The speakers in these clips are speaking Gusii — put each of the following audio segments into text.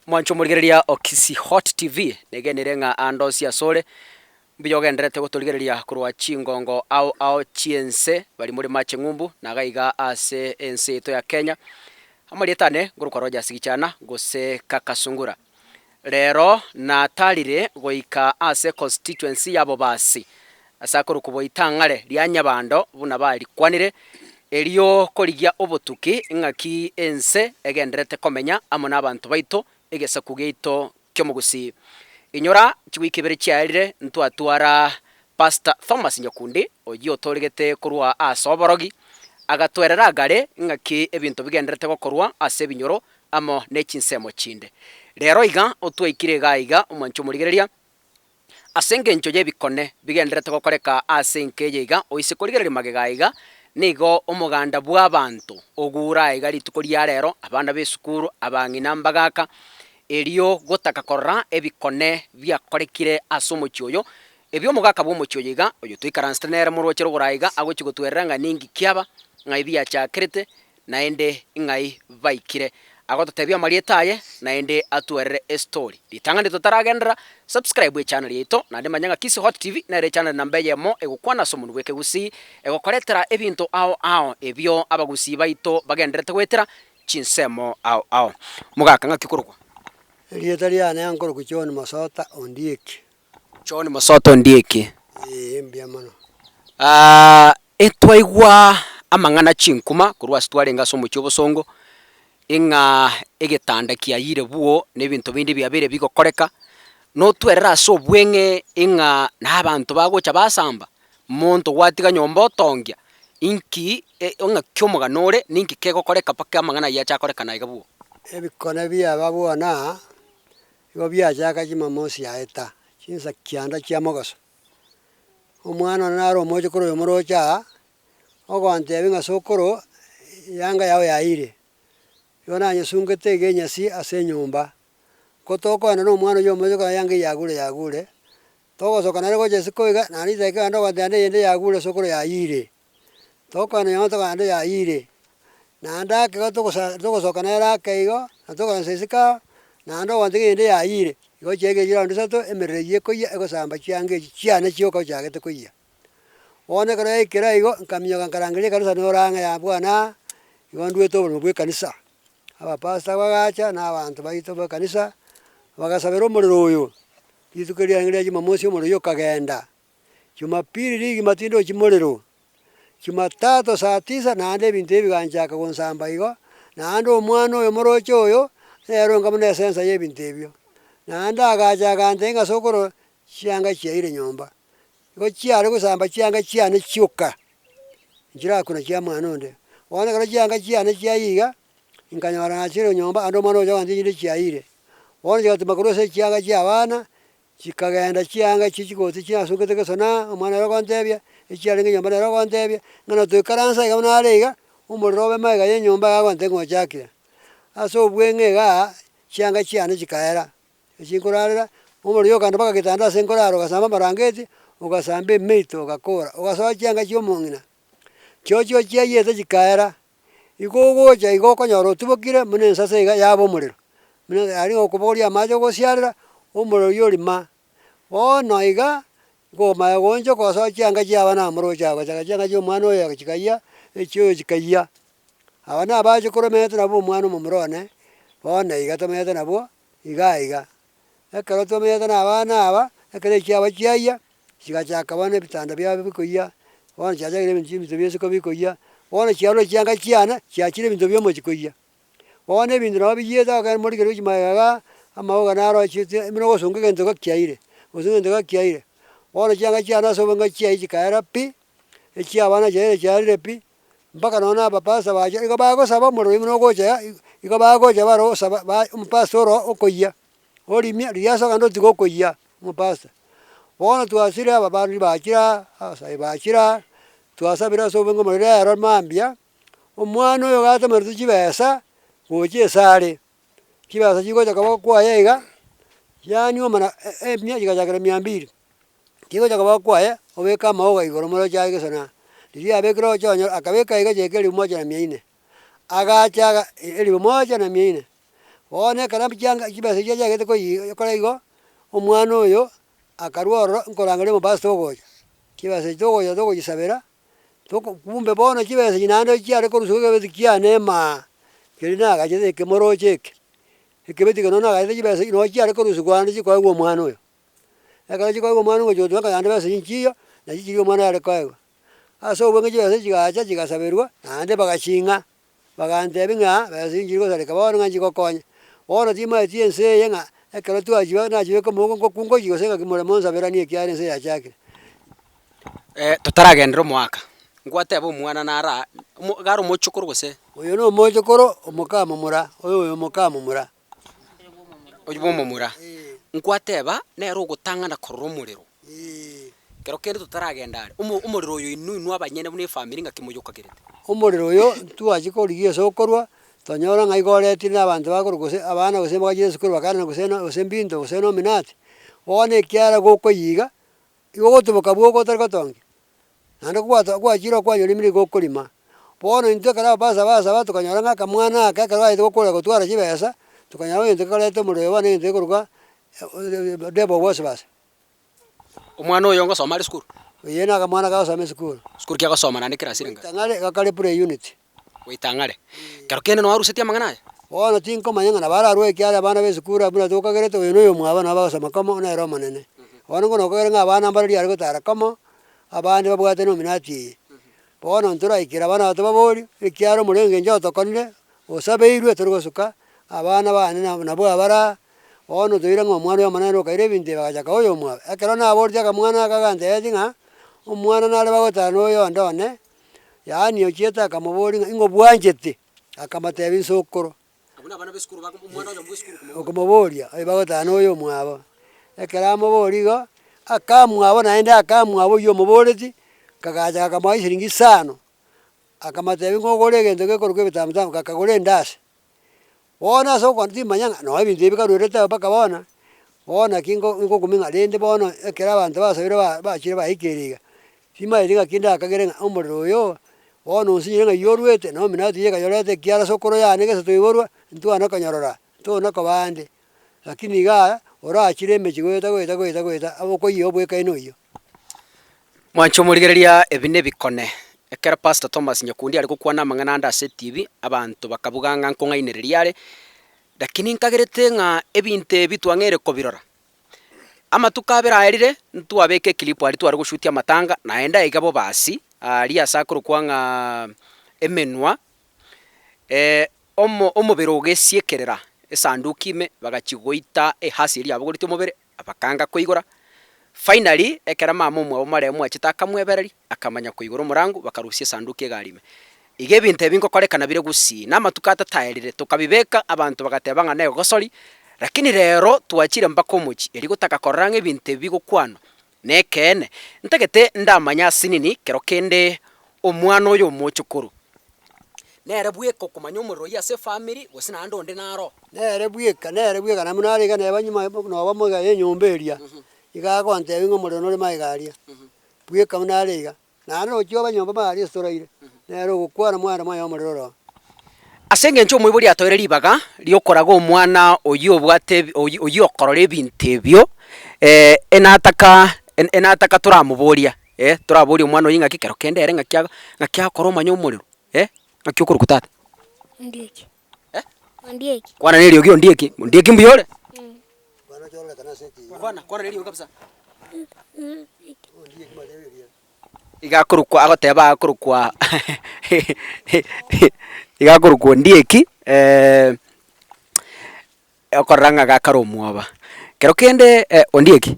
Mwanche omorigereria o Kisii Hot TV, negenire ng'a ande onsi asore, mbuya ogendererete gotorigereria korwa chingongo ao ao chi'ense, baria more mache ng'umbu, na iga iga ase ense yaito ya Kenya. Amarieta ane ngorokwa Rogers Gichana gose Kaka Sungura. Rero natarire goika ase constituency ya Bobasi, ase akorokwa Boitang'are ria Nyabando buna barikwanire, erio korigia obotuki ng'aki ense egendererete komenya amo nabanto baito, egesaku giaito ki'omogusii. Inyora chiwiki ibere chiaerire ntwatwara Pastor Thomas Nyakundi oyio otoregete korwa ase oborogi, agatwerera agare ng'aki ebinto bigendererete gokorwa ase ebinyoro amo ne chinsemo chinde. Rero iga otwaikire iga aiga omwancho omorigereria, ase engencho y'ebikone bigendererete gokoreka ase enka eye iga, oise korigereria magega aiga, nigo omoganda bw'abanto ogure aiga rituko ria rero, abana b'esukuru, abang'ina mbagaka, erio gotaka korora ebikone biakorekire ase omochie oyo, ebio omogaka bw'omochie oyo iga, oyo toikaransete nere morooche rogoro aiga, agochia gotwerera ng'a ninki kiaba, ng'ai biachakerete, naende ing'ai baikire. Agototebia amarieta aye, naende atwerere estori. Ritang'ani totaragenderera, subscribe echannel yaito, naende manya ng'a Kisii Hot TV nere echannel namba eyemo egokwana ase omonwa bw'ekegusii, egokoretera ebinto ao ao ebio abagusii baito bagendererete goetera chinsemo ao ao. Mogaka ng'aki okorokwa? Erieta riane nkorokwa John Mosota Ondieki. John Mosota Ondieki. Eeh mbuya mono. Etwaigwa amang'ana chinkuma korwa ase twarenge ase omochie obosongo, ing'a egetanda kiayire buo na ebinto binde biabeire bigokoreka, notwerere ase obweng'e ing'a na abanto bagocha basamba, monto gwatiga nyomba otongia, inki ng'aki omogano ore, ninki kegokoreka mpaka amang'ana ayio ache akorekana aiga buo? Ebikone biaba buna, igo biachaka chimamosi yaeta, chinsa kianda chia mogaso. Omwana one nare omochokoro oyo omoroche aa, ogontebia ng'a sokoro, eyanga yao yaiyire, igo nanyesungete iga enyasi ase enyomba, ko tokogenda na omwana oywo omochokoro eyanga eywo yagure yagure, togosoka naende gocha isiko iga, naende chidakika naende ogontebia naende eyende yagure sokoro yaiyire. Tokwana nonya tokwana naende yaiyire, naende ake igo togosa togosoka nere ake igo, na tokoransa isiko aa, naende ogontebia ng'a eyende yaiyire, igo chiaikire chiraundi isato, emerero eywo ekoiyia egosamba chianga echi chiane chioka ochagete koiyia. Bono ekero yaikire igo, nkaminyoka nkarangeria ekanisa nore ang'e ya bwana, igo ndwete oboremo bwa ekanisa, abapastor bagacha na abanto baito ba ekanisa, bagasabera omorero oyo, rituko riarenge ria jumamosi omorero oywo okagenda. Jumapili rigima tindochi morero, Jumatatu saa tisa naende ebinto ebi biganchaka gonsamba igo, naende omwana oyo moroche oyo, nere onga buna esensa ya ebinto ebio. Naende agacha agantebia ng'a sokoro chianga chiaire nyomba, igo chiare gosamba chianga chiane chioka, nchirakuna chia mwana onde. Bono ekero chianga chiane chiayia iga, nkanyora nachire nyomba naende omwana oyo agantebia chinde chiaiyire. Bono chigatuma korwa ase chianga chia abana. Chikagenda chianga echio chigoti chiasokete gesona, omwana ere ogontebia, echiarenge nyomba nere ogontebia, ng'a natoikaransa iga buna are iga, omorero obe magega ya enyomba iga agontebia ng'a ochakire. Ase obweng'e igaa, chianga chiane chikaera, echi nkorarera, omorero okagenda mpaka getanda ase nkorara ogasamba amarangeti, ogasamba emeito ogakora, ogasoa chianga chia omong'ina, chiochio chiaiyete chikaera. Igo ogocha igo okonyora otubokire buna ensase iga yaba omorero, buna aria okobogoria amache ogosiarera, omorero oywo orima. Bono iga, nkomanya goonchoka gosoa chianga chia abana amoroche agochaka chianga chia omwana oyo chikayia, echia oyo chikayia. Aba na abachokoro omanyete nabwo omwana omomura one, bono iga tomenyete nabwo, iga iga. Ekero tomenyete na abana aba, ekero echiabo chiayia, chigachaka bono ebitanda biabo bikoyia, bono chiachakire ebinto ebinto bia isiko bikoyia, bono chiarure chianga chiane, chiachire ebinto bia omochie koyia. Bono ebinto nabo biyiete okogenda morigereria gochia magega igaa, amaoga naro achiete buna ogosonga egento iga kiaire, gose egento iga kiaire. Bono chianga chiane ase obonge chiayia chikaera pi, echia abana chiaye chiarire pi, Mpaka nonya na abapastor bacha igo bagosaba omorero oyio buna ogocha iga, igo bagocha bare gosaba ba omopastor oro okoyia, orimia riria asoka naende otiga okoyia omopastor. Bono twasire ababani bachire aa, abasae bachire aa, twasabire ase obonge omorero rero mambia, omwana oyo gatomerete chibesa, gocha esare, chibesa chigocha koboko kwaye iga, yaani omana emia chigachakera mia mbiri. Chigocha koba kwaye, obeke amaoga igoro moroche aye gesona. Riria abekire oche onyore, akabeka iga chiaika elifu moja na mia ine. Agacha aga elifu moja na mia ine. Bono ekero chianga chibesa echi chiachagete koyi gokora igo, omwana oyo akarwa ororo nkorangeria omopastor ogocha, chibesa echi togocha togochisabera, toko kumbe bono chibesa echi naende chiare korusiwa ekebeti kiane emaa, keria nagachete eke moroche eke, ekebeti eke nonye nagachete chibesa echi noo chiare korusiwa naende chikoegwa omwana oyo. Ekero chikoegwa omwana ogocha gotueka naende besa echi nchiyo, nachi chiria omwana are koegwa. Ase obweng'e chibesa echi chigacha chigasaberwa, naende bagaching'a. Bagantebia ng'a besa inchiri gosareka bono ng'a nchigokonye. Bono timaeti ense eye ng'a ekero twachiba nachibeka omoboko ngoku ngochia gose ng'aki more monsaberanie ekiagera ense yachakire. Totaragenderera omoaka, ngwateba omwana nara omo iga are omochokoro gose? Oyo na omochokoro omoka momura, oyo oyo omoka momura. Oyio bw'omomura, nkwateba nere ogotang'ana korora omorero. Ekero kende totaragenda are, omo omorero oyo inwe inwe abanyene buna efamiri ng'aki moyokagerete? Omorero oyo ntwachia korigia ase okorwa, twanyora ng'a igo oretire na abanto bakorwa gose abana gose mbagachire esukuru bakairana gose na gose mbinto gose nominati, bono ekiara gokoyiga, igo ogotuboka bwoka otari gotongia. Naende kobwata gwachire okwanyorire nigo okorima. Bono intwe ekero abapastor basaba tokanyora ng'a akamwana aka ekero gaete gokora gotwara chibesa, tokanyora egento gekoreta omorero oyo bono egento gekorokwa devil worshippers. Omwana oyo ngosoma are sukuru? Eye na akamwana kagosoma esukuru. Sukuru ki agosoma naende class ere ngaki? Goitang'are gakare pre unit. Goitang'are. Kero kende nwarusetie amang'ana aya? Bono tinkomanya ng'a nabo ararue ekiagera abana b'esukuru abwo buna tokagerete oyo na oyomwabo nabo bagosoma komo nere omonene. Bono ngono okogera ng'a abana mbare riare gotara komo, abande babwate nominati eye. Bono ntoraikera abana aba tobaborie, ekiagera omorero engencho otokonire, osabeirwe tori gosuka, abana bane nabo nabwo abare aa, bono toire ng'a omwana oyo omonene okaira ebinto ebi agachaka oyomwabo. Ekero naboretie akamwana aka agantebetie ng'a, omwana nare bagotara na oyonde one, Yaani ochiete akamoboria ng'a ing'o bwanchete? Akamotebia insokoro. Okomoboria, oyo bagoteba noyo omwabo. Ekero amoboria igo, akamwabo naende akamwabo oywo omoboreti, kagacha gakamoa chisiringi isano, akamotebia ng'a ogore egento gekorokwa ebitamutamu, gakagora endasi. Bono ase okogenda timanya ng'a nonye ebinto ebi bikarwerete abwo mpaka bono, bono naki nko nkokumia ng'a rende bono ekero abanto basabire ba bachire baikeire iga, timanyeti ng'aki ndakagere ng'a omorero oyo, bono onsinyire ng'ai orwete, na ominati eywo ekanyorete ekiara sokoro yane gese toiborwa, ntwana konyorora, ntona koba ande. Lakini igaa, orachire emechie goeta goeta goeta goeta abe okoiywa obwekaine oyio. Mwanche omorigereria ebi nebikone. Ekero Pastor Thomas Nyakundi are gokwana amang'ana ande ase etibi, abanto bakabuga ng'a nkong'ainereria are, lakini nkagerete ng'a ebinto ebi twang'eire kobirora. Amatuko abere aerire, ntwabeka eclip aria tware goshutia amatanga, naende aiga bobasi, aria ase akorokwa ng'a emenwa, omo omobere ogesiekerera esanduki ime, bagachia goita ehasi eria yabogoretie omobere, Abakanga koigora. Finally, ekero mama omwabo marehemu achete akamwebereria, akamanya koigora omorango, bakarusia esanduki egari ime. Iga ebinto ebi ngokorekana bire gusii, na amatuko atataerire, tokabibeka, abanto bagateba ng'a negosori, lakini rero twachire mpaka omochie, erio gotaka korora ng'a ebinto ebi bigokwanwa nekeene. Ntagete ndamanye ase nini kero kende omwana oyo omochokoro. Nere bweka okomanya omorero oyio ase efamiri, gose naende onde naro. Nere bweka, nere bweka naende buna are iga neba nyuma noba moiga ya enyomba eria, iga agontebia ng'a omorero nore magega aria, bweka buna are iga. Naende roche obe nyomba magega aria ase toraire, nere ogokwana mwaenda mwanyora omorero ore oo. Ase engencho omoibori atoire ribaga riokoraga omwana oyio obwate oyio okorora ebinto ebio, enataka enataka toramoboria. Eh, toraborie omwana oyio ng'aki kero kende ere ng'aki ng'aki agokora omanye omorero, eh, ng'aki okorokwa tata? Ondieki. Eh? Ondieki. Kwana na eriogi Ondieki, Ondieki mbuya ore? Kwana, kwana na eriogi kabisa. Iga akorokwa agoteba akorokwa iga akorokwa Ondieki. Okorora ng'a gakare omwoba. Kero kende ondieki,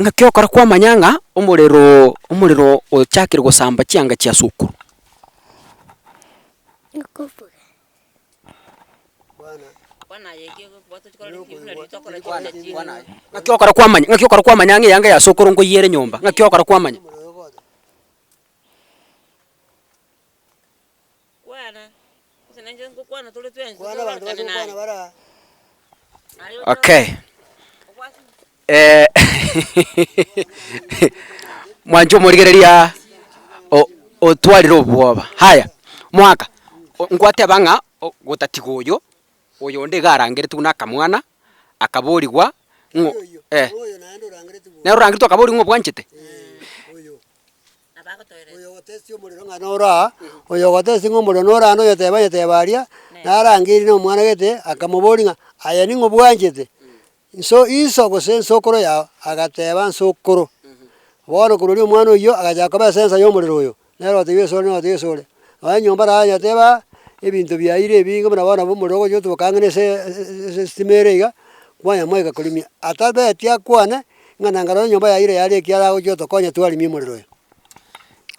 ng'aki okora kwamanya ng'a omorero omorero ochakire gosamba chianga chia sukuru? Ng'aki okora kwamanya ng'aki okora kwamanya ng'a eyanga ya sukuru nkoiyere nyomba, ng'aki okora kwamanya? Okay, mwanche omorigereria o- otwarire obwoba, haya, mwaka, nkwateba ng'a gotatiga oyo. Oyo onde iga arangeretigwe na akamwana, akaborigwa ng'o eh, nere orangeretigwe akaborigwa ng'a obwanchete? Oyo ogotesti omorero ng'a noro aa, oyo ogotesti ng'a omorero noro aa na oyoteba oyoteba aria, narangeirie na omwana gete, akamoboria ng'a aye ning'o bwanchete? Nso iso gose nsokoro yao? Agateba nsokoro. Bono korwa oria omwana oyio agachaka koba esensa ya omorero oyo, nere otebia esore nere otebia esore. Nonya nyomba nayeteba, ebinto biaire ebinge buna bono nabo omorero ogocha otoboka ang'e na ase ase estima ere iga, kwanya mwaika korimia. Atabeti akwane, ng'a nanga nonye enyomba yaire yare ekiagera agochia gotokonya twarimia omorero oyo.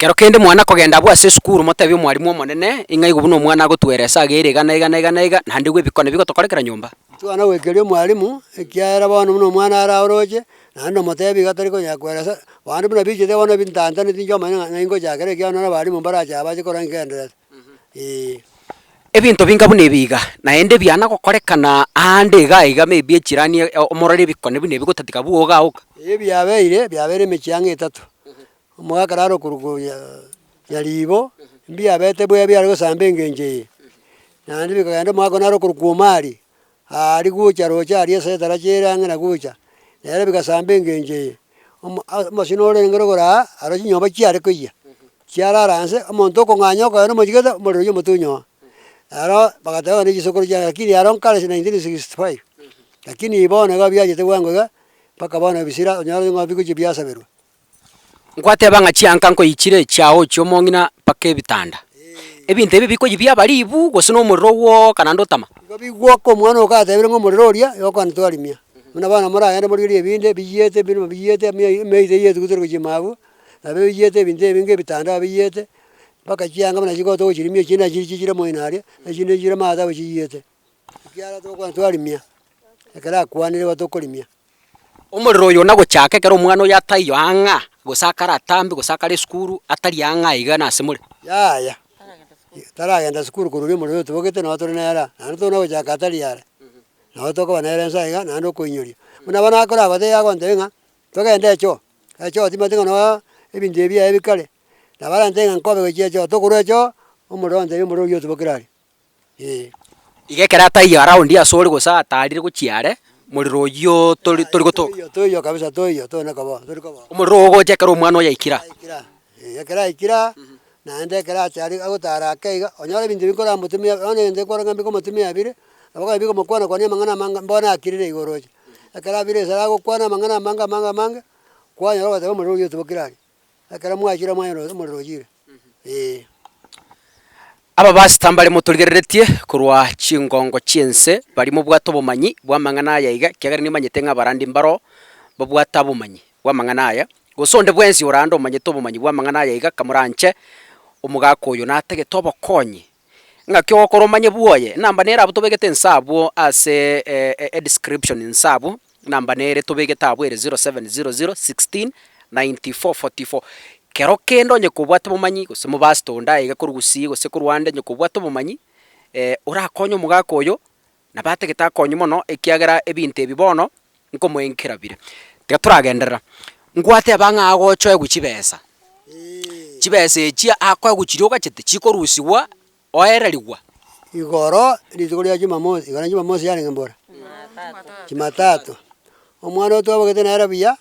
Kero kende mwana kogenda abwo ase esukuru motebie omwalimu omonene, ing'a igo buna omwana agotweresa iga ere iga na iga na iga na iga, naende igo ebikone bigotokorekera nyomba. Twana goikeria omwalimu, ekiagera bono buna omwana are oroche, naende nomotebia iga tari konyara koeresa, bande buna bichete bono bintantaneti inche omanyete ng'a ng'ai ngochakera ekiagera nonye abalimu mbarache aba bache korora ngendererete, eeh. Ebinto binga buna ebi iga, naende biana gokorekana aande iga iga maybe echirani omorore ebikone buna ebi gotatiga bwoga oka. Ebiabeire, biabeire emechie ang'e etato, omogaka naro okorokwa Nyaribo, mbiabete buya biare gosamba engencho eye, naende bikagenda omogaka naro okorokwa Omari, aria gocha roche aria ase etaracha ere ang'e na gocha, nere bigasamba engencho eye. Omo omosino orenge rogoro aa, aro chinyomba chiare koiyia, chiarara nse, omonto okong'anya okoenda omochigete, omorero oywo omote onyoa. Aro bagateba ng'a ne chisokoro chiane lakini aro nkare 1965, lakini bono iga biachete bwango iga, mpaka bono ebisira onyore ng'a bigochia biasaberwa. Nkwateba ng'a chianka nkoichire chiao chi'omong'ina mpaka ebitanda. Ebinto ebi bikoyia biaba ribu, gose nomorero ogwoka naende otama. Igo bigwoka omwana oyo katebire ng'a omorero oria, igo okogenda twarimia. Buna bono moragende morigererie ebinde biyiete ebinde biyiete emeito eywo etugutire gochia ime abwo, nabo biyiete ebinto ebinge ebitanda biyiete, mpaka chianga buna chikoba togochirimia echinde nachiria chichire moino aria, echinde chire maate abwo chiyiete. Ekiagera togokwana twarimia, ekero akwanire igo tokorimia. Omorero oyo nagochaka ekero omwana oyo ataiyo ang'a, gose akare atambe, gose akare esukuru, atari ang'a aiga nase more. Yaya, taragenda sukuru korwa oria omorero oyo tobogete nabo tore nere aa, naende tore nagochaka atari are, nabo tokoba nere nsa iga naende okoinyoria. Buna bono akore agotebi agontebia ng'a togende echoo, echoo timanyeti ng'a noo ebinto ebi biaye bikare, nabo arantebie ng'a nkobe gochia echoo, tokorwa echoo, omorero ontebie omorero oyio otobokire aria. Iga ekero ataiyo around ase ore gose atarire gochia are, morero oyio tori tori gotoka. Toiyo toiyo kabisa toiyo tona koba tori koba. Omorero ogo ogocha ekero omwana oyo aikire aa. Aikire aa, eh, ekero aikire aa, naende ekero achari agotara ake iga, onyore ebinto ebi nkoramotumia bono egento nkorora ng'a mbikomotumia bire, nabo okonyora bikomokwana kwania amang'ana amange mbono akirire iga oroche. Ekero abire ase agokwana amang'ana amange amange amange, kwanyora ogoteba omorero oyio otobokire aria. Ekero mwachire mwanyora omorero ochire, eh. Ababasita mbare motorigereretie korwa chingongo chi'ense, baria mobwate obomanyi bw'amang'ana aya iga, ekiagera nimanyete ng'a abarandi mbaro babwate abomanyi bw'amang'ana aya, gose onde bwensi orande omanyete obomanyi bw'amang'ana aya iga, kamoranche omogaka oyo natagete obokonyi, ng'aki ogokora omanye bwoye, enamba nere abwo tobegete inse abwo ase edescription inse abwo, Enamba nere tobegete abwo ere 0700 16 94 44. Kero kende onye kobwate obomanyi gose mobastor onde aiga korwa gusii gose korwa ande onye kobwate obomanyi orakonye omogaka oyo nabo atagete akonywe mono ekiagera ebinto ebi bono nkomoenkera bire. Tiga toragenderera, ngwateba ng'a agochoegwa chibesa, chibesa echi akoegwa chiria ogachete chikorusiwa oererigwa. Igoro rituko ria Jumamosi, igoro Jumamosi yarenge mbora? Jumatatu. Omwana oyo twabogete nere buya,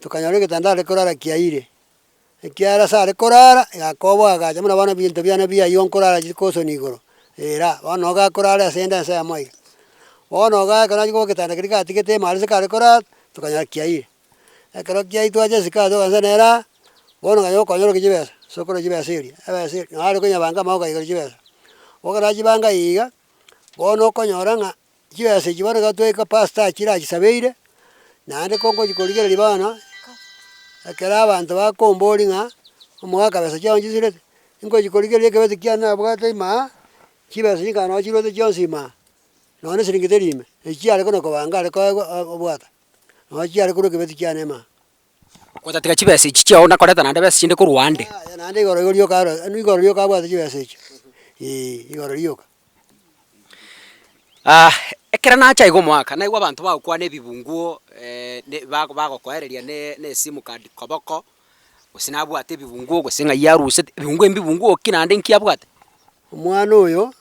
tokanyora egetanda are korara kiaire, ekiagera ase are korara, egakoboa agacha buna bono ebinto biane biaywo nkorara chikosoni igoro, era, bono nigo gakorara ase ende ensemo iga. Bono iga ekero nachia koboa egetanda keria gatigete ime aria ase kare korara, tokanyora kiaire. Ekero kiaitwa ache isiko ase ogansa nere aa, bono nkanya gokonyora chibesa, sokoro chibesa eria, ebesa eria, nabo are konyabanga amaboko igoro chibesa. Bono ekero nachibanga iga, bono okonyora ng'a chibesa echi bono iga twaika pastor achire achisabeire, naende ko ngochi korigereria bono, ekero abanto bakomboria ng'a, omogaka besa chiago nchisiirete, ngochi korigereria ekebeti kiane nabwate ime aa, chibesa chikaba nabo chiruete chionsi ime aa, nonya na esiringi teri ime, echi chiare kona kobanga are koegwa obwata. Nonya chiare korwa ekebeti kiane ime. Gotatiga chibesa echi chiao nakoreta naende besa chinde korwa ande. Yaya naende igoro igo rioka aro igoro rioka abwate chibesa echio, eeh igoro rioka. Ekero nacha iga omwaka, naigwa abanto bagokwana ebibunguo ne bago bagokoereria ne na esimu card koboko, gose nabwate ebibunguo gose ng'ai arusete, ebibunguo mbibunguo ki naende nki abwate? Omwana oyo,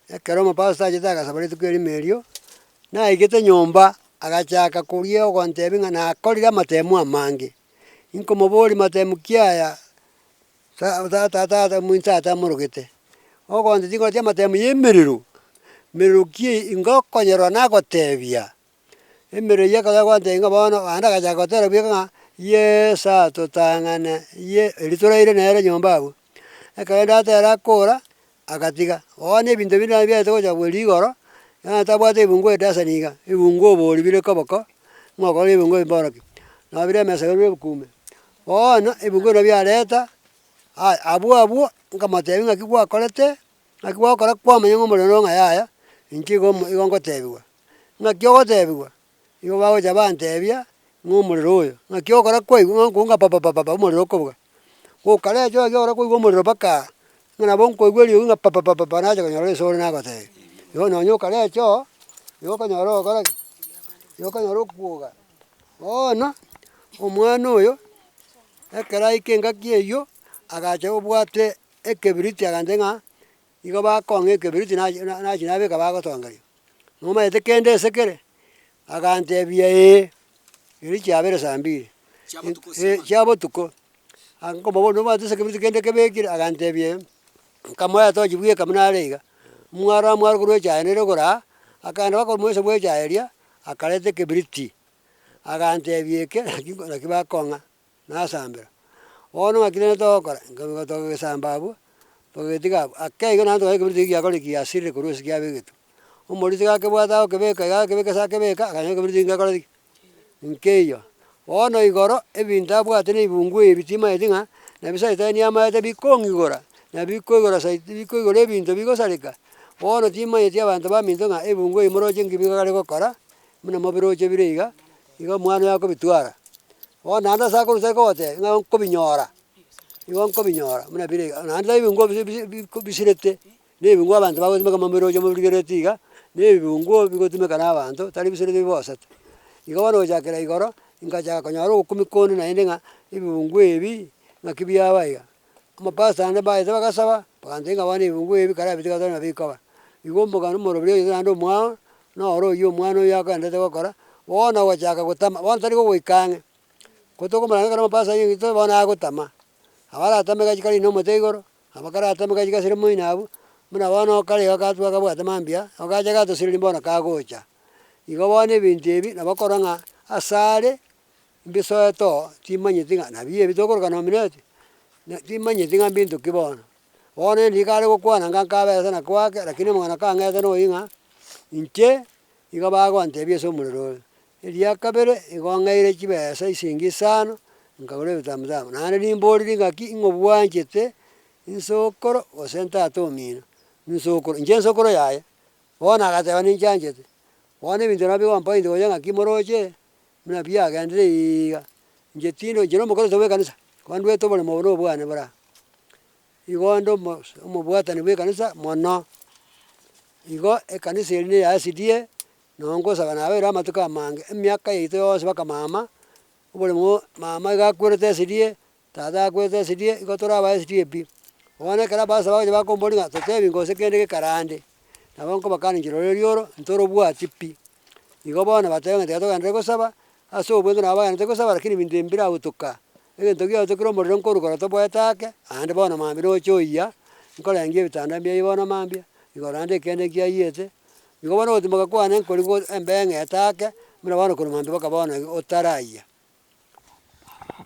Ekero omopastor achete agasaba rituko erimo erio, naigete nyomba, agachaka koria ogontebia ng'a nakorire amatemu amange, inkomoboria matemu ki aya, sa tata tata ominto tata amorogete, ogontebia tinkoretie amatemu ya emerero, merero ki eye ingokonyerwa nagotebia, emerero eywo ekero agontebia ng'a bono naende agachaka gotera buya ng'a yeso atotang'ane ye erio toraire nere nyomba abwo. Ekero ndatera akora, agatiga, bono ebinto binde nabio biaete gocha bweria igoro, naye tabwate ebunguo edasani iga, ebunguo obori bire koboko, ng'a okore ebunguo ebi mborokia. Nabo bire emesa bire ebuku ime. Bono, ebunguo nabio biareta, aya abwo abwo, nkamotebia ng'aki gwakorete, ng'aki gwakora kwamanya ng'a omorero ng'a yaya, inche igo omo igo ngotebiwa. Ng'aki ogotebiwa, igo bagocha bantebia, ng'a omorero oyo, ng'aki ogokora kwaigwa ng'a nkoigwa ng'a papapapapa omorero okobuga. Gokarecha ng'aki ogokora kwaigwa omorero mpaka, ng'a nabo nkoigwa eriogi ng'a papapapapa nacha konyora ase ore nagotebia. Igo nonye okarecha oo, igo okonyora ogokora ki? Igo okonyora okwoga. Bono, omwana oyo, ekero aika engaki eywo, agacha obwate ekebiriti agantebia ng'a, igo bakong'a ekebiriti nachi na nachi nabeka bagotongeria. Nomanyete kende ase kere? Agantebia ee, erio chiabere saa mbiri, chia botuko, nkomoboria nobwate ase ekebiriti kende kebekire? Agantebia ee, nkamoa etochi bweka buna are iga, omwaro amware korwa echae nere igoro aa, akaenda mpaka omoeso bwa echae eria, akareta ekebiriti, agantebia eke naki naki bakong'a. Nasambera. Bono ng'aki rende togokora, nkabiga togesamba abwo, togetiga abwo, ake igo naende tokanyora ekebiriti ekio giakorire ki giasirire korwa ase kiabegetwe. Omorisia gakebwate agokebeka iga agakebeka ase akebeka, akanyora ekebiriti ekio ngekoreti ki? Nkeiyo. Bono igoro, ebinto abwate na ebibunguo ebi timanyeti ng'a, nabi saitani amaete bikong'igora, na bikoigora saiti bikoigora ebinto bigosareka, bono timanyeti abanto baminto ng'a ebibunguo ebi moroche nki bigare gokora, buna mobiroche bire iga, igo omwana oyo akobitwara. Bono naende ase akorusia kogotebia ng'a nkobinyora, igo nkobinyora buna bire iga, naende tari ebinguo bi bi bi bisirete, na ebinguo abanto bagotumeka mobiroche mobirigereti iga, na ebibunguo bigotumeka na abanto tari bisirete bibosete. Igo bono gochakera igoro, ngachaka konyora ogokumia konde naende ng'a ebibunguo ebi, ng'aki biaba iga. Omopastor naende mbaete bagasaba, bagantebia ng'a bono ebibunguo ebi kare abitiga tore nabio bikoba. Igo omogano omoroberi oyo naende omwao, noro oywo omwana oyo akoendete gokora, bono ogochaka gotama, bono tari gogoika ang'e, ko tokomoranga ekero omopastor aigete bono agotama, nabo aratame gachia karine omote igoro, nabo karatame gachia gasire moino abwo, buna bono kare iga gatwa kabwate mambia, nabo gacha gatosireria bono kagocha. Igo bono ebinto ebi nabo okorora ng'a asare. Mbisoete oo, timanyeti ng'a nabio ebi tokoroka nominate, na timanyeti ng'a mbinto ki bono. Bono endi kare gokwana nga nkabesa na kwake, lakini omong'ina kang'ete noyio ng'a, inche igo bagontebia ase omorero oyo. Eria kabere, igo ng'eire chibesa eshingi isano, nkagora ebitamutamu. Naende nimboriri ng'aki ing'o bwanchete nsokoro gose ntata omino, nsokoro, inche nsokoro yaye, bono agateba ninche anchete. Bono ebinto nabio bigompoint gocha ng'aki moroche. Buna biagenderire iga, inche tindi inche na omokristo bwa ekanisa, ekero ndwete oboremo obo na obwane bore aa. Igo inde omo omobwatani bwa ekanisa mono, igo ekanisa eri na eya SDA, noo nkosaba nabeire amatuko amange, emiaka yaito yonsi mpaka mama, oboremo mama iga akwerete SDA, tata akwete SDA, igo tore aba SDA pi. Bono ekero abastor bagocha bakomboria ng'a totebi gose kende gekarande, nabo nkobakania inche rorerio oro, ntorobwati pi. Igo bono bateba ng'a tiga togenderere gosaba, ase obwenge nabo bagenderete gosaba lakini ebinto ebi mbiragotoka, egento giatokire omorero nkorwa igoro toboete ake, naende bono mambia noche oyia, nkorengia ebitanda mbiaye bono mambia, igoro naende ekende nkiayiete, igo bono ogotimoka kwane nkori go embeo eng'ete ake, buna bono korwa mambia mpaka bono iga otarayia.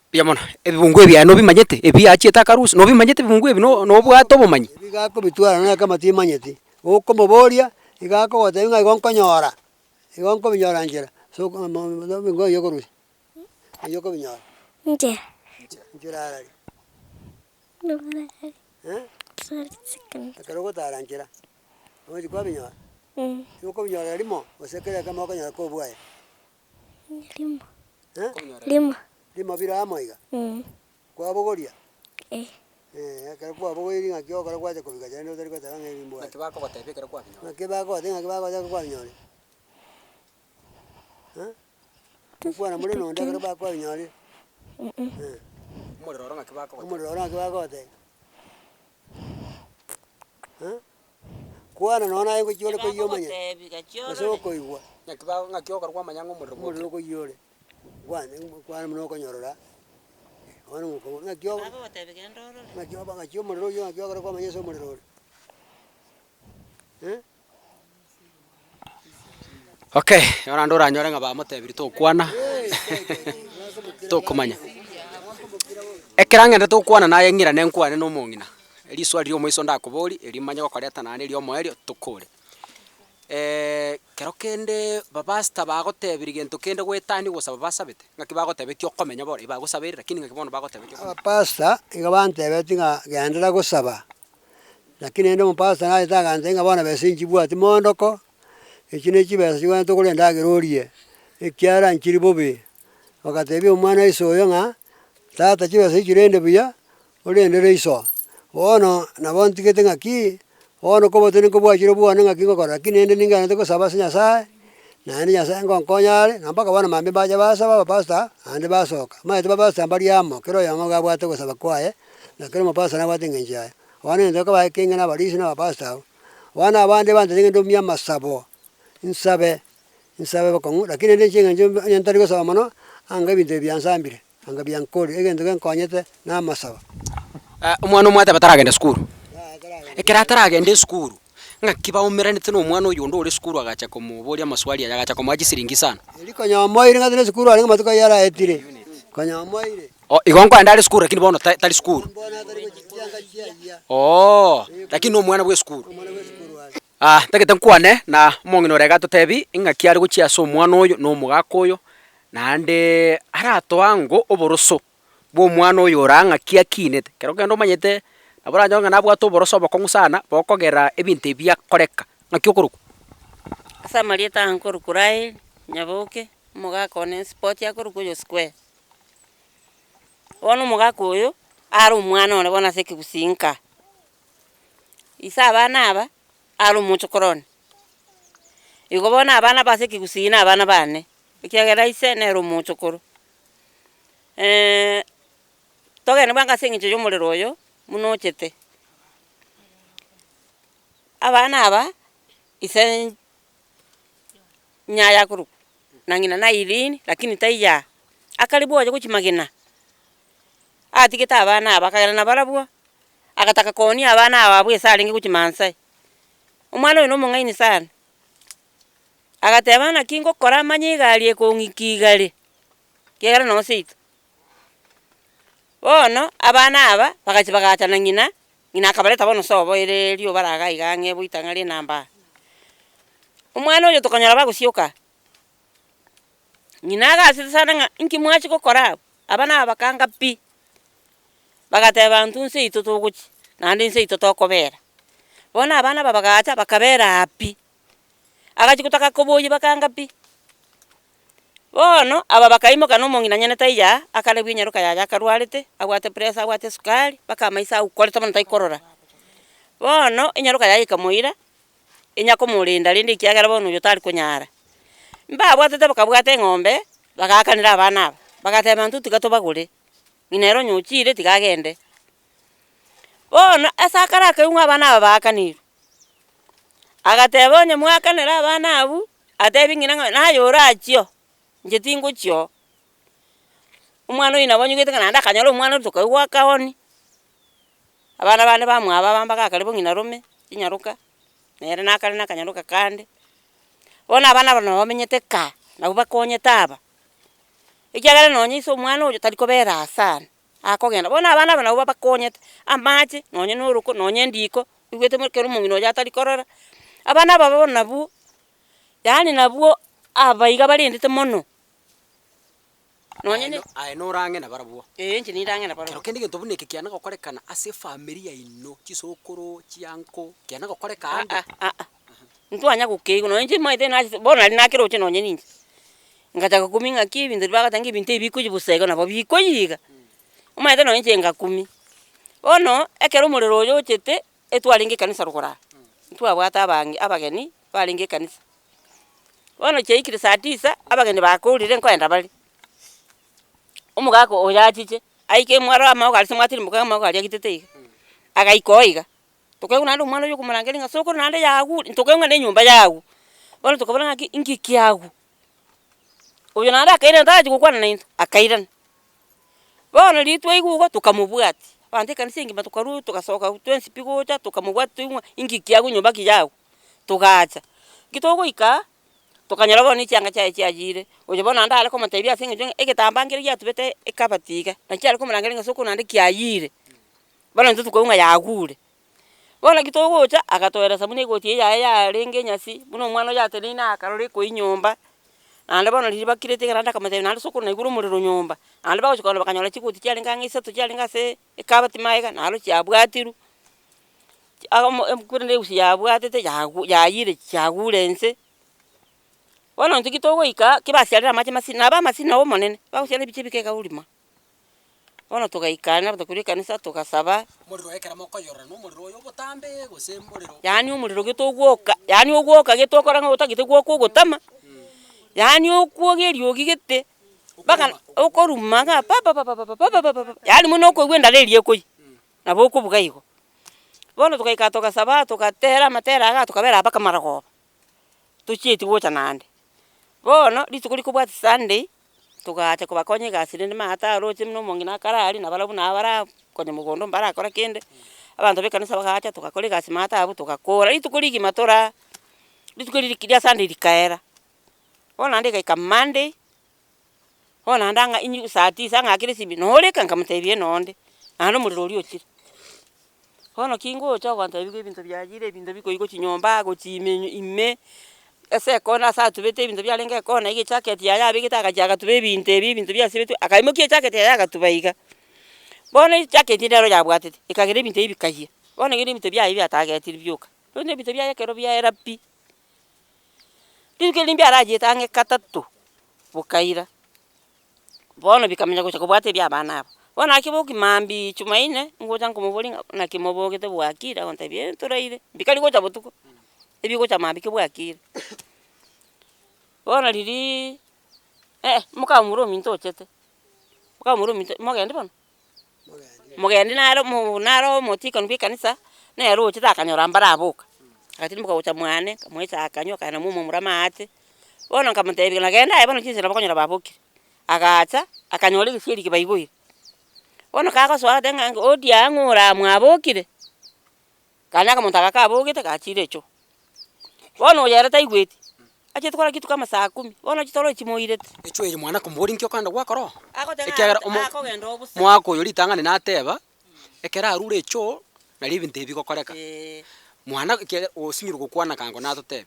Mbuya mono, ebibungo ebi aye nobimanyete, ebi achiete akarusia, nobimanyete ebibungo ebi no nobwate obomanyi? Ebi iga akobitwara nonya kama timanyeti, gokomoboria, iga akogotebia ng'a igo nkonyora, igo nkobinyora nchera, ase oko ebingo ebi okorusia, eywo okobinyora. Nchera. Nchera arari? Eh? Ekero ogotara nchera, ogochi kwabinyora? Igo okobinyora rimo, gose kera ekemo okonyora kobwaye. Rimo. Rimo. Rimo bire amo iga? Kwabogoria? Eh, ekero kwabogoirie ng'aki ogokora gwacha kobigacha rende otari goteba ng'a ebi mbwate. Naki bakogotebia ekero kwabinyora? Naki bagotebia ng'aki bagoteba ekero kwabinyorire? Eh? Gokwana more nonde ekero bakwabinyorire? Eh. Omorero oro ng'aki bakogotebia? Omorero oro ng'aki bakogotebia? Eh? Kwana nonya naye ngochia ore koyia omanye, Bagogotebi gachia gose orore. okoigwa. Ng'aki ba ng'aki ogokora kwamanya ng'a omorero Omorero gwokire. okoyia ore, kwane kwane buna okonyorora, bono ngokobua ng'aki ogo Bagogotebi genda orore. ng'aki oba ng'aki omorero oywo ng'aki ogokora kwamanya ase omorero ore eh. Okay, igo naende oranyore ng'a bamotebirie tokwana tokomanya. Ekero ang'endete gokwana naye ng'irane nkwane na omong'ina, riswali ria omoiso ndakoborie erio manye gokoreta naende erio omoerio tokore. Kero kende bapastor bagotebirie gento kende goetania gosaba basabete, ng'aki bagotebetie okomenya bono, ebagosabeire lakini ng'aki bono bagotebetie okomenya. Abapastor iga bantebetie ng'a genderera gosaba. Lakini rende omopastor nachete agantebia ng'a bono besa nchibwati mondoko, echi ne chibesa chigwenerete ogore endagera orie, ekiagera nchiri bobe. Bagatebia omwana ise oyo ng'a, tata chibesa echi chirende buya, orendere iso. Bono nabo ntigete ng'aki, bono kobote nkobwachire bwane ng'aki ngokora, lakini rende ningenderete gosaba ase Nyasaye, naende Nyasaye ngonkonya are, na mpaka bono mambia mbache basaba abapastor, naende basoka. Omanyete bapastor mbari amo, kera oyomo nigo abwate ogosaba kwaye, na kera omopastor nabwate eng'encho yaye. Bono egento gekoba ekenge na abarisia na abapastor abwo. Bono abande bantebia ng'a ndomie amasabo, nsabe, nsabe bokong'u, lakini rende inche eng'encho onye ntari gosaba mono, anga ebinto ebi biansambire, anga biankorire, egento genkonyete na amasabo. Omwana omwateba taragenda sukuru, ekero ataragenda esukuru, ng'aki baumeranete na omwana oyonde ore esukuru agacha komoboria amaswali aya, agacha komoa chisiringi isano. Erio konya omoeire ng'a tari esukuru arenge amatuko ayio araetire, konya omoeire. Oh, igo nkoenda are esukuru lakini bono ta- tari sukuru. Bono atari gochia chianga chiayia. Oo, lakini na omwana bwa esukuru. Omwana bwa esukuru are. Ah, ntagete nkwane na omong'ina ore iga atotebi ing'aki are gochia ase omwana oyo na omogaka oyo, naende aratoa ango oboroso bwa omwana oyo ore aa ng'aki akinete. Ekero kende omanyete, nabo oranyore ng'a nabwate oboroso obokong'u sana, bokogera ebinto ebi biakoreka. Ng'aki okorokwa? Ase amarieta aya nkorokwa Rael Nyaboke, omogaka one spoti akorokwa oyo square. Bono omogaka oyo, are omwana one bono ase ekegusii nka. Ise abana aba, are omochokoro one. Igo bono abana aba ase ekegusii na abana bane, ekiagera ise nere omochokoro. togende bwango ase eng'encho ya omorero oyo, buna ochete. Abana aba, ise nyaya akorokwa, na ng'ina na Irene, lakini taiyo aa, akare bwoye gochia magena, atigete abana aba akagenda nabarabwo, agataka koonia abana aba abwo ase arenge gochia maasai. Omwana oyo na omong'aini sana, agateba naki ngokora manye egari ekong'ika igare, ekiagera noo seito. Bono, abana aba, bagachia bagacha na ng'ina, ng'ina akabareta bono sobo ere rioba raga iga ang'e boita ng'a rinamba aa. Omwana oyo tokanyora bagosioka, ng'ina agasete sana ng'a inki mwachia gokora abwo, aba naba bakanga pi, bagateba intwe nse yaito togochia, naende nse yaito tokobera. Bono abana aba bagacha bakabera aa pi, agachia gotaka koboyia bakanga pi. Bono, aba bakaimoka na omong'ina nyene taiyo aa, akarebwa enyaroka yaye akarwarete, abwate pressure, abwate esukari, mpaka amaiso aukorete bono taikorora. Bono, enyaroka yaye ekamoira, enya komorenda rende ekiagera bono oyo tari konyara. Mbabwatete bakabwata eng'ombe, bagaakanera abana aba, bagateba intwe tiga tobagore, ng'ina ere onye ochire tiga agende. Bono, ase akare akaigwa ng'a abana aba baakanirwe, agateba onye mwaakanera abana abwo, Atebi ng'ina ng'a naye orachie oo, inche tingochia oo. Omwana oyio nabo onyigwete ng'a naende akanyora omwana oria tokaigwa akaoni, abana bande bamwabo aba mbagakare bo ng'ina rome, chinyaroka, nere nakare na akanyaroka kande. Bono abana aba nabo bamenyete kaa, nabwo bakonyete aba, ekiagera nonye ase omwana oyo tari kobera aa sana, akogenda. Bono abana aba nabwo babakonyete, amache, nonye na oroko, nonye ndiko, oigwete ekero omong'ina oyo atari korora, abana aba bono nabwo. Yaani nabwo abaiga barendete mono, nonye ne. Aye norang'e nabarabwo. Ee inche ninde ang'e nabarabwo. Kero kende egento buna eke kiana gokorekana ase efamiri yaino, chisokoro, chianko, kiana gokoreka ande. Aa aa, ntwanya gokeigwa nonye inche omanyete nachete bono nari nakeroche nonye ninche, ngachaka gokumia ng'aki ebinto riria bagoteba ng'a ebinto ebi bikoyia bosa igo nabo bikoyia iga, omanyete nonye inche ngakumia. Bono, ekero omorero oyo ochete. Etwarenge ekanisa rogoro aa, ntwabwate abange abageni barenge ekanisa. Bono chiaikire saa tisa, abageni bakorire nkoenda bare, omogaka oyo achiche, aike mwaro amaogo aria ase mwatirimboka amaogo aria agitete iga, agaika oo iga. Tokaigwa naende omwana oywo okomorangeria ng'a sokoro naende yagure, tokaigwa ng'a na enyomba yagwa. Bono tokabora ng'aki inki kiagwa? Oyo naende akairana tarachi gokwana naintwe, akairana. Bono riria twaigwa igo tokamobwatia, abanto ekanisa engima tokarwa togasoka twensi pi gocha tokamobwatia toigwe ng'a inki kiagwa nyomba ki yagwa, togacha. Nki togoika aa, tokanyora bono chianga chiaye chiayire, oyo bono naende are komotebia ase eng'encho ng'a egetambaa nkere giatubete ekabati iga, naki are komorangeria ng'a sokoro naende kiayire, bono intwe tokaigwa ng'a yagure. Bono naki togocha, agatoeresa buna egoti eye yaye yarenge enyasi, buna omwana oyo ateneine akarora ekoi nyomba, naende bono riria bakirete iga naende akamotebia naende sokoro naigure omorero nyomba, naende bagochia korora bakanyora chigoti chiarenge ang'e isato chiarenge ase ekabati magega naro chiabwatirwe, omo korende eusi yabwatete yagu yayire chiagure nse. Bono intwe ki togoika, ki basiarire amache masini, nabo amasini nabo omonene, bagosiara ebichie bike iga orima. Bono togaika aria nabo tokorwa ekanisa togasaba. Omorero ekero mokoyorora nomorero oyo obotambe gose morero. Yaani omorero gete ogwoka, yaani ogwoka gete okora ng'a otagete gwoka ogotama, yaani okwoga eriogi gete, mpaka okoruma ng'a papapapapa papapapapa, yaani buna okoigwa endara eria ekoyia, nabo okobuga igo. Bono togaika togasaba togatera amatera igaa tokabera mpaka marogoba, tochieti gocha naende. Bono rituko rikobwatia sunday. Togacha kobakonya egasi rende maate aroche buna omong'ina akare aria nabarabwo nabo bara konya mogondo mbarakora kende, abanto ba ekanisa bagacha togakora egasi maate abwo togakora, rituko rigima toraa rituko riria ria sunday rikaera. Bono naende egaika monday, bono naende ang'a inyu saa tisa ang'akere esimi noreka nkamotebia eh nonde, naende omorero oria ochire. Bono ki ngocha ogontebia iga ebinto biayire ebinto bikoigwa chinyomba gochia ime ime, ase ekona ase atubete ebinto biarenge ekona iga ejacket yaye abegete agachia agatuba ebinto ebi ebinto biasibetwe, akaimokia ejacket yaye agatuba iga. Bono ejacket nero yabwatete, ekagera ebinto ebi bikayia, bono iga ebinto biaye biatagetiri bioka, bono ebinto biaye ekero biaera pi, rituko erinde mbiarachiete ang'e katato, bokaira. Bono bikamanya gocha kobwata ebia abana aba. Bono naki boki mambia jumaine, ngocha nkomoboria ng'a naki mobogete bwakire, agontebia eh ntoraire, mbikari gocha botuko, ebigocha mambia ki bwakire. Bono ririaaa eh mokamura ominto ochete, mokamura ominto mogendi bono? Mogendi naro mo naro omotikoni bwa ekanisa, nere ochete akanyora mbaraboka, agatirimboka gocha mwane, nkamoa echae akanywa, akaenda mwa omomura amache, bono nkamotebia nagenda aye bono chinsa nabo okonyora babokire. Agacha, akanyora egesieri kebaigoire. Bono kagosoa agateba ng'a odi aa ng'o ore aa mwabokire? Kanya akamonto aka kabogete gachire echoo. Bono oyo ere taigweti, achete korora rituko ama saa kumi, bono chitoro chimoirete. Echoo eye mwana komoboria nki okogenda gwakora oo? Agoteba ng'a Ekiagera omo akogenda obosa. omwaka oyo ritang'ani nateba, ekero arure echoo, nario ebinto ebi bigokoreka. Mwana ekiagera osinyire gokwana kango natotebia,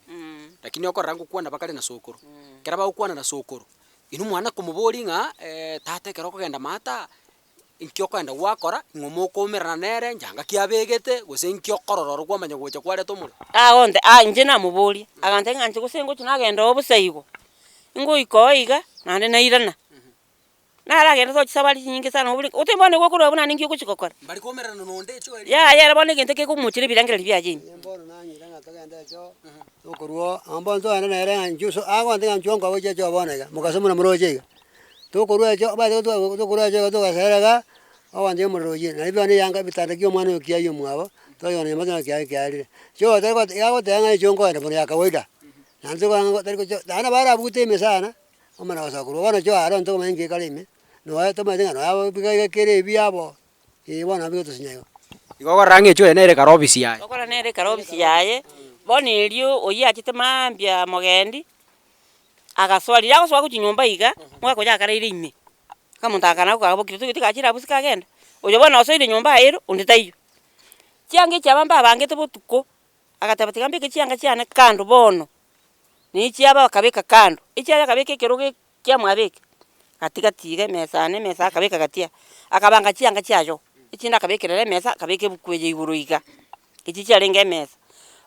lakini okorora ngokwana bakare na sokoro, ekero bagokwana na sokoro, inwe mwana komoboria ng'a tata ekero okogenda maata, inki okoenda gwakora, ng'o mokoumerana nere, nchanga ki abegete, gose inki okorora oro kwamanya gocha kwareta omorero. Agonte ah inche namoboria, agantebia ng'a inche gose ngochia nagenda oo bosa igo, ngoika oo iga, naende nairana. Naragende soa chisabari chinyinge sana obore gose bono nigo okorora buna ninki ogochia gokora. Mbari koumerana na onde echoo eria. Yaya ere bono egento kekomochera ebirengererio biaye ime. Inche bono nanyire ng'a togende echoo, tokorwa oo, amo bono togende nere ng'a inchuo so agontebia ng'a inchuo nkobe gochia echoo bono iga, mogaso buna moroche iga. Tokorwa echoo omanyete gotwa tokorwa echoo iga togasera igaa, ogontebia omorero oyire, naende bono eyanga ebitanda kia omwana oyo kiayia omwabo, twanyora nyomba tonyore kiaye kiarire. Choo tari gote iga agoteba ng'a echoo nkoenda bono ya kawaida, naende tokogenda ng'a tari gochia naende nabo arabute ime sana, omana gosoa korwa bono choo aro ntokomanya nki gekare ime, nonya tomanyete ng'a nonya biga iga kere ebi abo, eh bono nabo bigotosinya igo. Igo okorora ng'a echoo eye nere ekare ofisi yaye. Okora nere ekare ofisi yaye, bono erio oyio achete mambia mogendi, Agasoa, riria agosoa gochia nyomba iga, omogaka oria akaraire ime, akamonto aka nako kabokire toigweti gachire abwo isiko agenda, oyo bono osoire nyomba aye ere, onde taiyo. Chianga echi aba mbabangete botuko, agateba tiga mbeke chianga chiane kando bono, na echiabo akabeka kando, echiaye akabeka ekerogo kiamwabo eke, gati gati iga emesa yane emesa akabeka gati aa, akabanga chianga chiaye oo, echinde akabekerera emesa akabeka ebuku eye igoro iga, echi chiarenge emesa.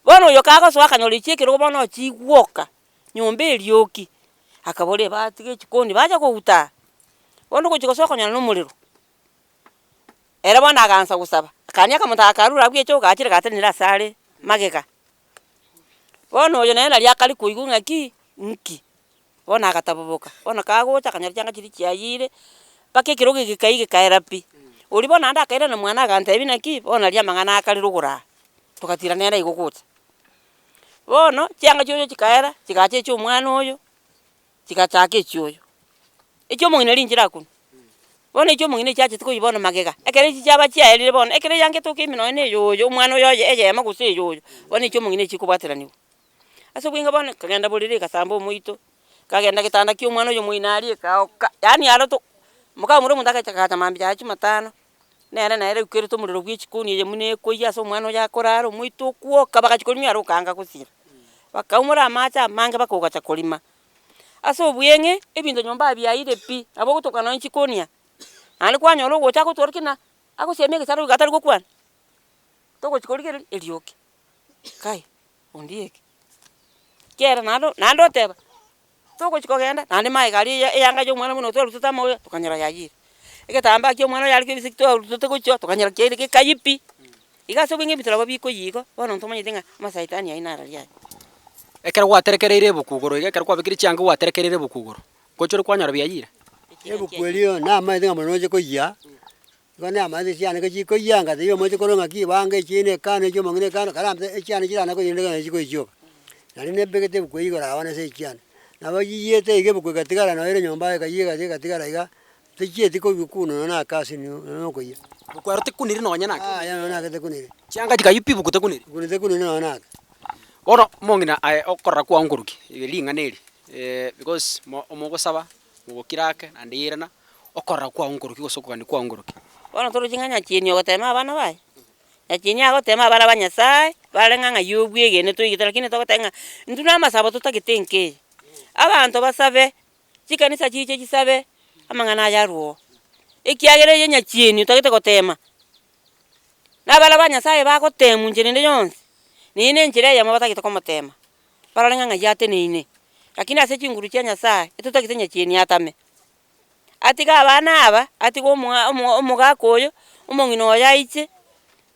Bono oyo kagosoa akanyora echi ekerogo bono ochigwoka. Nyomba erioki, akabora ebatiga echikoni bacha kouta aa, bono ogochia gosoa okonyora na omorero. Ere bono agansa gosaba, akania akamonto aka karure abwo echo gachire gatenenire ase are magega. Bono oyo nere nari akare koigwa ng'aki nki, bono agataboboka, bono kagocha akanyora chianga chiria chiayire, mpaka ekerogo eke gekaiyia gekaera pi. Oria bono naende akairana mwane agantebia naki, bono nari amang'ana akare rogoro aa. Togatira nere igo gocha. Bono, chianga chia oyo chikaera, chigacha echia omwana oyo, chigachaka echia oyo. Echia omong'ina rinchera akunwa, bono echia omong'ina echiachete koiywa bono magega, ekero echi chiaba chiaerire bono, ekero eyanga etoka ime nonye na eyo oyo omwana oyo oye eyemo gose eyo oyo, bono echia omong'ina echikobwateraniwa. Ase obweng'e bono, ekagenda borere egasamba omoito, ekagenda getanda kia omwana oyo moino aria ekaoka, yaani aro to moka omoro omonto agacha agacha mambia yaye jumatano, nere nere aukerete omorero bwa echikoni eye buna ekoiyia ase omwana oyo akorara omoito okwoka bagachia korima aro okaanga gosira. Bakaumora amache amange bakogacha korima. Ase obweng'e, ebinto nyomba biaire pi, nabo ogotoka nonye chikoni aa, naende kwanyora ogocha agotworokia ng'a agosiemia egesare goika atari gokwana, togochi korigereria erioki, kai ondieki, kiagera naende naende oteba, togochi kogenda naende magega aria eya eyanga ya omwana buna twarutete amaoyo tokanyora yayire, egetambaa kia omwana oyare kebisegi twarutete gochia tokanyora kiaire gekayia pi. Iga ase obweng'e ebinto nabo bikoyia igo, bono ntomanyeti ng'a amasaitani ayio narari aya. Ekero gwaterekereire ebuku igoro iga, ekero kwabekire chianga gwaterekereire ebuku igoro, ngocha ore kwanyora biayire? Ebuku eria namaete ng'a mono noche koyia, igo namaete chiane chikoyia ngatebia omoche korwa ng'aki banga echiaino ekano echia omong'ina ekano karambete echiane chirana koyia rende naende chikoyia chioka. Naende nembegete ebuku eywo igoro aa bono ase echiane. Nabo chiyiete iga ebuku egatigara nonya ere nyomba ekayia egachia egatigara iga, Techieti koigwa kunwa nonya na akasi nonya na okoyia. Buku ero tekuniri nonya nake. Yaya nonya nake tekuniri. Chianga chikayia pi buku tekuniri. Buku tekuniri nonya nake. Bono omong'ina aye okorora kwao nkoruki ring'ana eri because mo omogosaba mogokira ake naende yairana, okorora kwao nkoruki gose okogania kwao nkoruki? Bono toroche ng'a nyachieni ogotema abana baye? Nyachieni agotema abana ba Nyasaye, bare ng'a ng'ai obwegenete toigete lakini togoteba ng'a intwe na amasabo totagete enka eye. Abanto basabe. Chikanisa chiche chisabe amang'ana aya arwe oo, ekiagera eye nyachieni otagete gotema, na abana ba Nyasaye bagotemwa inchera ende yonsi, neye na enchera eyemo batagete komotema, barore ng'a ng'ai ateneine. Lakini ase chinguru chia Nyasaye, etotagete nyachieni atame, atige abana aba, atige omoa omo omogaka oyo, omong'ina oyo aiche,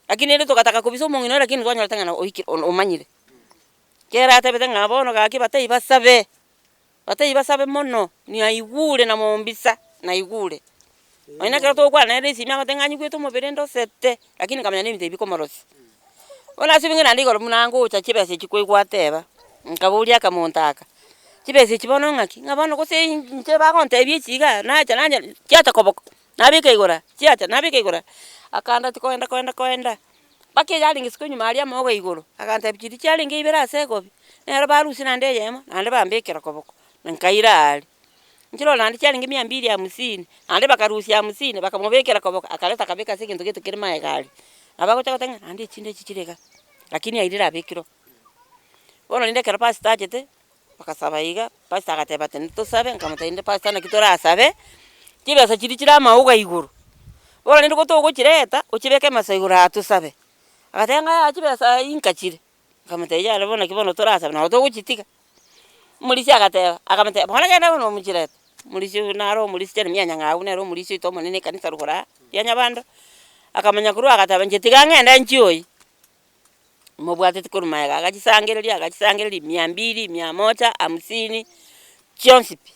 lakini rende togataka kobisa omong'ina oyo lakini twanyorete ng'a oikire omanyire. Kera atebete ng'a bono gaki batebie basabe. Batebie basabe mono, naigure na mombisa, naigure. Nonya ekero togokwana nere esimi agoteba ng'a nyigwete omobere ndosete, lakini nkamanya na ebinto ebi bikomorosia. Bono ase ebinge naende igoro buna ngocha chibesa echi koigwa ateba, nkaboria akamonto aka, chibesa echi bono ng'aki? Ng'a bono gose inche bagontebia echi igaa, nacha nanya chiacha koboko, nabeka igoro aa, chiacha nabeka igoro aa, akandatia koenda koenda koenda. Mpaka eyarenge isiko nyuma aria amauga igoro, agantebia chiria chiarenge ibere ase egobi, nero barusia naende eyemo, naende bambekera koboko, nkaira aria. Inche roro naende chiarenge mia mbili hamsini, naende bakarusia hamsini bakamobekera koboko, akareta akabeka ase egento gete kere magega aria. Nabo agocha goteba ng'a naende echinde echi chire igaa, lakini airire abekire oo. Bono rende ekero pastor achete, bagasaba iga, pastor agateba tende tosabe, nkamotebia rende pastor naki torasabe, chibesa chiria chire amauga igoro, bono rende gotogochireta, ochibeke emesa igoro aa tosabe. Agateba ng'a yaya chibesa inka chire, nkamotebia yaya bono naki bono torasabe nabo togochitiga. Omorisia agateba, akamotebia bono genda bono omochirete, omorisia oywo naro omorisia Jeremiah Nyang'au nere omorisia oito omonene ekanisa rogoro aa, ria Nyabando, akamanya korwa agateba inche tiga ng'ende nchioyi. Mobwateti korwa magega agachisangereria agachisangereria mia mbili, mia moja, hamsini, chionsi pi.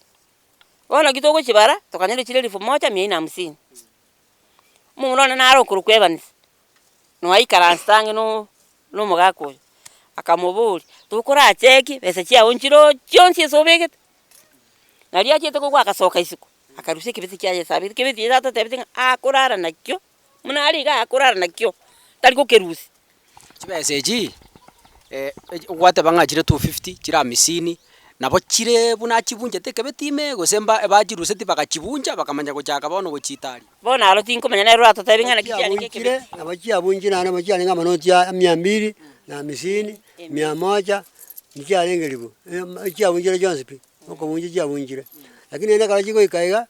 Bono naki togochibara, tokanyora chire elfu moja mia nne hamsini. Omomura one nare okorokwa Evans, noaikaransete ang'e no na omogaka oyo, akamoboria, tokoracheki besa chiago nchiroo chionsi ase obegete? Naria achiete kogwa agasoka isiko, akarusia ekebeti kiaye ase abegete, ekebeti erio atotebeti ng'a akorara nakio. Buna aria iga akorara nakio, tari gokerusia. Chibesa echi ogwateba ng'a chire two fifty, chire amisini, nabo chire buna achibunchete ekebeti ime gose mba bachiruseti bagachibuncha bakamanya gochaka bono gochitaria. Bono aro tinkomanya nere oratotebie ng'a naki chiarenge Chiabunchire, ekebeti. nabo chiabunchire naende nabo chiarenge amanoti a mia mbili na amisini, mia moja, nchiarenge ribu, chiabunchire chionsi pi, okobuncha chiabunchire. Lakini rende ekero chigoika iga.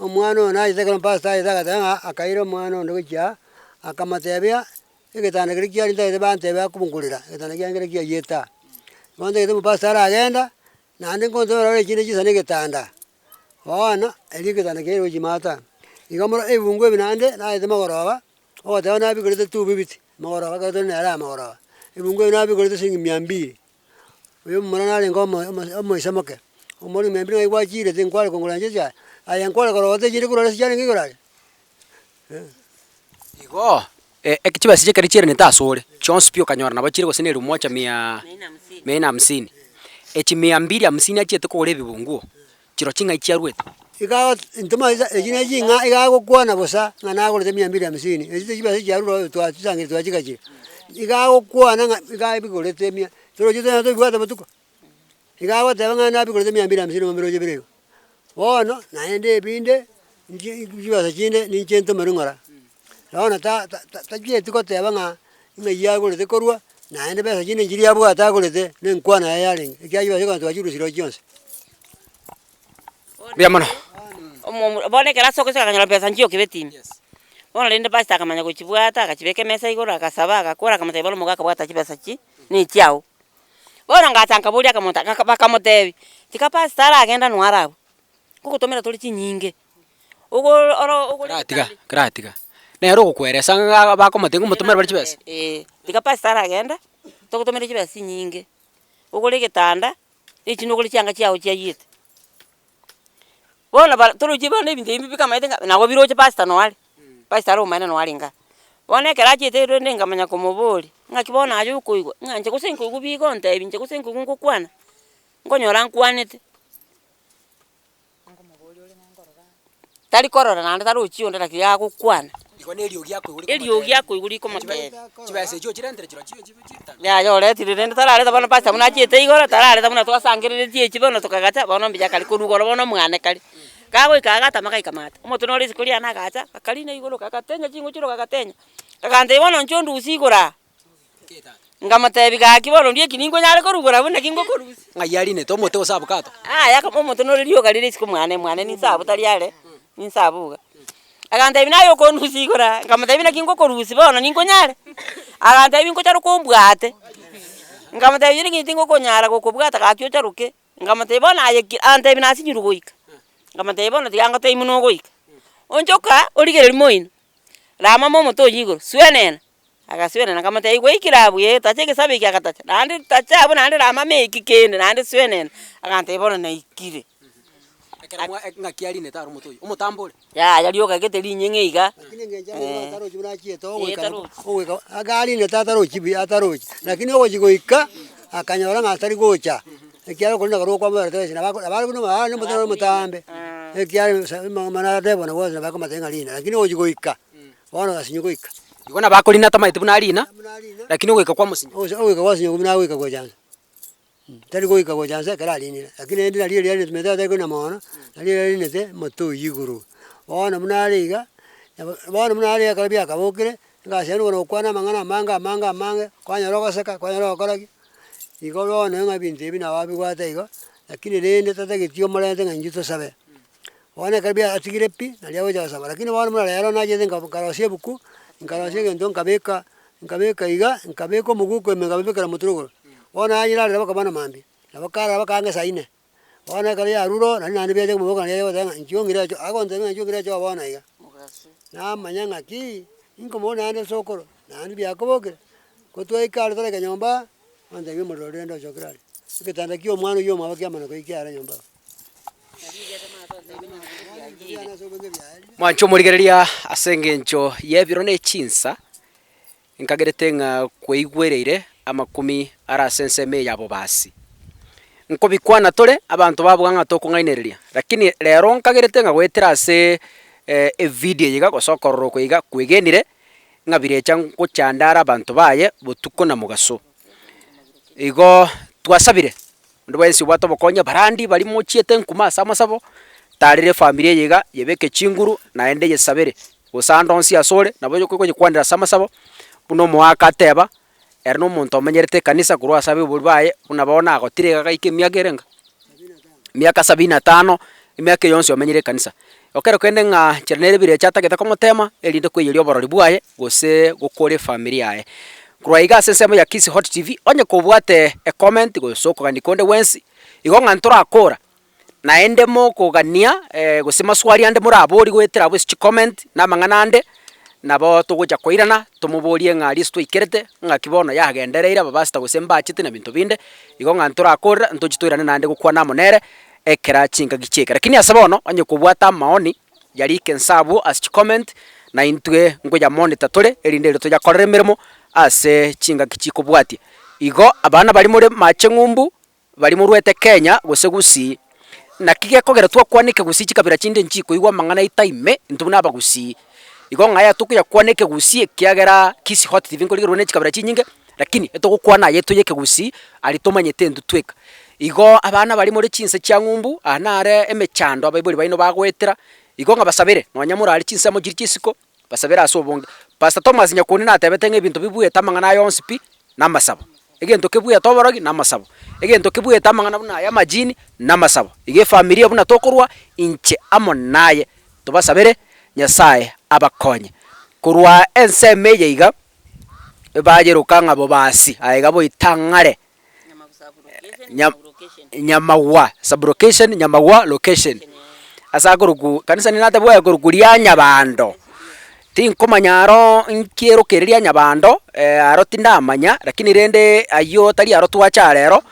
Omwana oyo nachete ekero pastor aete agateba ng'a akaira omwana onde gochia aa, akamotebia, egetanda keria kiaria ntagete bantebia akobongorera, egetanda kiane keria kiayiete aa. Bono ntagete omopastor aragenda, naende nkontomera ore chinde chisani egetanda, bono, erio egetanda keria gochia maate aa. Igo mono ebibungo ebi naende, naete mogoroba, ogoteba nabigorete two fifty, mogoroba ekero tore nere aa mogoroba, ebibungo ebi nabigorete siringi mia mbili. Oyo omomura narenge omo omo omoisa moke, omoremi mia mbili ng'ai gwachirete nkware kongora inche echae, aye nkware korora techire korwa ase chiarenge igoro aria eh. Igo, Eke chibesa echi ekero chiarenete asore, chionsi pi okanyora nabo chire gose na elfu moja mia mia nne hamsini. Echi mia mbili hamsini achiete kogora ebibunguo, chirochio ng'ai chiaruete? Iga ntomaete echi ne ching'a iga agokwana bosa ng'a nagorete mia mbili hamsini, echi chibesa chiarure oo twachisangire twachigachire. Iga agokwana ng'a iga abigorete mia, torochi tonyara toibwate botuko. Iga agoteba ng'a nabigorete mia mbili hamsini mobiroche bire igo. Bono naende ebinde, nchi chibesa chinde ninche ntomerwe ng'ora. Bono ta- ta- tachieti goteba ng'a ng'ai agorete korwa, naende besa chinde nchiria abwate agorete, na enkwana yaye yarenge, ekiagera chibesa chionsi twachirusirie oo chionsi. Mbuya mono. Omo bono ekero ase ogochika akanyora besa nchiokebeti ime. Bono rende pastor akamanya gochibwata agachibeka emesa igoro agasaba agakora akamotebia bono omogaka bwata chibesa chi na echiago. Bono ngacha nkaboria akamonto aka bakamotebia, tiga pastor aragenda nonya are abwo, ngogotomera tore chinyinge, ogo oro ogore Karatiga, karatiga. Nere ogokweresa ng'a bakomotebia ngomotomere bare chibesa? Eeh, tiga pastor aragenda, togotomere chibesa chinyinge, ogore egetanda, echi nogore chianga chiago chiayiete. Bono bara torochi bono ebinto ebi bikamanyete ng'a nabo biroche pastor noyo are, pastor are omonene noyo arenge aa. Bono ekero achiete rende nkamanya komoboria, ng'aki bono aye okoigwa, ng'a inche gose nkoigwa bigontebia inche gose nkoigwa ngokwana, nkonyora nkwanete. Tari korora naende tarochi onde lakini agokwana. Igo na eriogi akoigwa rikomotebia. Eriogi akoigwa rikomotebia. Chibesa echio ochirentere chirochio chibe chitano. Yaya oretire rende tarareta bono pastor buna achiete igoro tarareta buna twasangereretie echi bono tokagacha bono mbuya kare korwa igoro bono mwane kare. Kagoika agatama gaika maate, omotwe nore isiko riane agacha, akarina igoro gagatenya chingochoro gagatenya, gagantebia bono inche ondusie igoro aa. Nkamotebia gaki bono ndie eki ninkonyare korugora abwo naki ngokorusia. Ng'ai arinete omote gose abukato? Yaya omote nore rioka rire isiko mwane mwane ninse abwo tari are, ninse abwo iga. Agantebia naye okondusia igoro aa, nkamotebia naki ngokorusia bono ninkonyare? Agantebia nkocharoka ombwate, nkamotebia naki tingokonyara gokobwata gaki ocharoke. Nkamotebia bono aye ki antebia nasinyirwe goika, nkamotebia bono tiga ngotebie buna ogoika, onchoka origereria moino, rama omote oyio igoro, swenena, agaswenena nkamotebia gwaikire abwo eh, tacha egesabe eke agatacha, naende tacha abwo naende rama eki kende naende swenena, agantebia bono naikire. Ekero mwa ng'aki arinete aro omote oyio, omotambe ore? Yaya rioka gete rinyeng'e iga, Lakini engencho ere eh. atarochi buna achiete Eh, ogoika tarochi. ogoika iga arinete atarochi buya atarochi, lakini ogochi goika, akanyora ng'a tari gocha, ekiagera okorina korwa okwamoberete besa nabo ako nabo are buna omwana omote nore omotambe, ekiagera sa amang'ana aratebwa nabo bonsi nabo akomotebia ng'a rina, lakini ogochi goika, bono ogasinywa goika. Igo nabo akorina atamaeti buna arina, Buna arina, lakini ogoika kwamosinya. ogocha ogoika gwasinywa buna agoika gocha nse. Tari goika gocha nse ekero arinire, lakini rende nario eria arinete omanyete atari korina mono, nario eria arinete omote oyio igoro. Bono buna are iga, nabo bono buna are iga ekero biakabokire, egasi yaye nigo gokwana amang'ana amange amange amange, kwanyora ogoseka, kwanyora ogokora ki, igo bono ng'a ebinto ebi nabo abibwate igo, lakini rende tatageti omorente ng'a intwe tosabe. Bono ekero biatigire pi, nario agocha gosaba, lakini bono buna rero nachete nka nkarosia ebuku, nkarosia egento nkabeka nkabeka iga, nkabeka omoguko ime nkababekera motwe igoro. Bono nanyerarera mpaka bono mambia, nabo karara mpaka ang'e saa inne. Bono ekero yarure oo, naende naende biacha komoboka naende goteba ng'a inchuo ong'ire echo, agontebia ng'a inchuo ong'ire echoo bono iga. Namanya ng'aki, inkomoboria naende sokoro, naende biakobokire, ko twaika aria toraika nyomba, ontebia omorero oria rende ochokire aria. Egetanda kia omwana oywo omwabo kiamana koikia are nyomba abwo. Mwanche omorigereria ase engencho y'ebiro ne chinsa, nkagerete ng'a kweigwereire amakumi are ase ensemo eye ya bobasi. Nkobikwana tore abanto babuga ng'a tokong'ainereria, lakini rero nkagerete ng'a goetera ase evidio eye iga gose okorora oko iga kwegenire, ng'a birecha ngochanda are abanto baye botuko na mogaso. Igo twasabire. Onde bwensi obwate obokonyi abarandi baria mochiete nkuma ase amasabo, tarera efamiri eye iga, yebeke chinguru naende yesabere, gose ande onsi asore nabo okoyekwanera ase amasabo, buna omoaka ateba, ere na omonto omenyerete ekanisa korwa ase abaibori baye, buna bono agotire iga agaika emiaka ere enga? Emiaka sabini na tano, emiaka eye yonsi omenyire ekanisa. Ekero kende ng'a nchera nere ebirecha atagete komotema, erinde koiyeria oborori bwaye, gose gokora efamiri yaye. Korwa iga ase ensemo ya Kisii Hot TV, onye kobwate ecomment gose okogania konde gwensi, igo ng'a ntorakora, naende mokogania gose maswali ande moraborie goetera abwo ase chicomment na amang'ana ande, nabo togocha koirana tomoborie ng'a aria ase twaikerete, ng'aki bono yagendereire abapastor gose mbachete na binto binde, igo ng'a ntorakorera ntoche toirane naende gokwana amo nere, ekera chingaki chiaika. Lakini ase bono, onye kobwate amaoni, yarike inse abwo ase chicomment, Na intwe nkoyamonitor tore, erinde erio toyakorere emeremo ase chingaki chikobwatia. Igo abana baria more mache ng'umbu, baria morwete Kenya gose Gusii, naki gekogera twakwana ekegusii chikabira chinde nchikoigwa amang'ana aito ime, intwe buna abagusii. Igo ng'a tokoyakwana ekegusii ekiagera Kisii Hot TV nkorigererwa ne chikabira chinyinge, lakini etogokwana aye toye ekegusii aria tomanyete intwe tweka. Igo abana baria more chinse chia ng'umbu, aa nare emechando abaibori baino bagoetera, igo ng'a basabere nonya morare chinsemo chiria chia isiko, basabere ase obonge. Pastor Thomas Nyakundi natebete ng'a ebinto bibuete amang'ana aya onsi pi, namasabo. Egento kebuete oborogi namasabo, egento kebuete amang'ana buna aya amajini namasabo. Iga efamilia buna tokorwa inche amo naye, tobasabere Nyasaye abakonye. Korwa ensemo eye iga, ebayeroka ng'a bobasi aye iga boitang'are Nyamagwa sub-location, Nyamagwa location, ase akorokwa kanisa nigo natebwa ekorokwa ria Nyabando, tinkomanya aro nki eroka ere ria Nyabando aro tindamanya, lakini rende aywo tari aro twacha rero,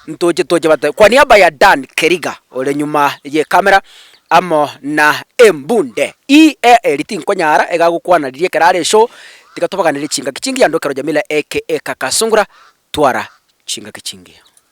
ntoche toche bate kwa niaba ya Dan Keriga ore nyuma ye camera amo na embunde EA eri tinkonyara iga agokwana riria ekero are eshow, tiga tobaganere chingaki chingiya ando ekero Jamila aka Kaka Sungura twara chingaki chingiya.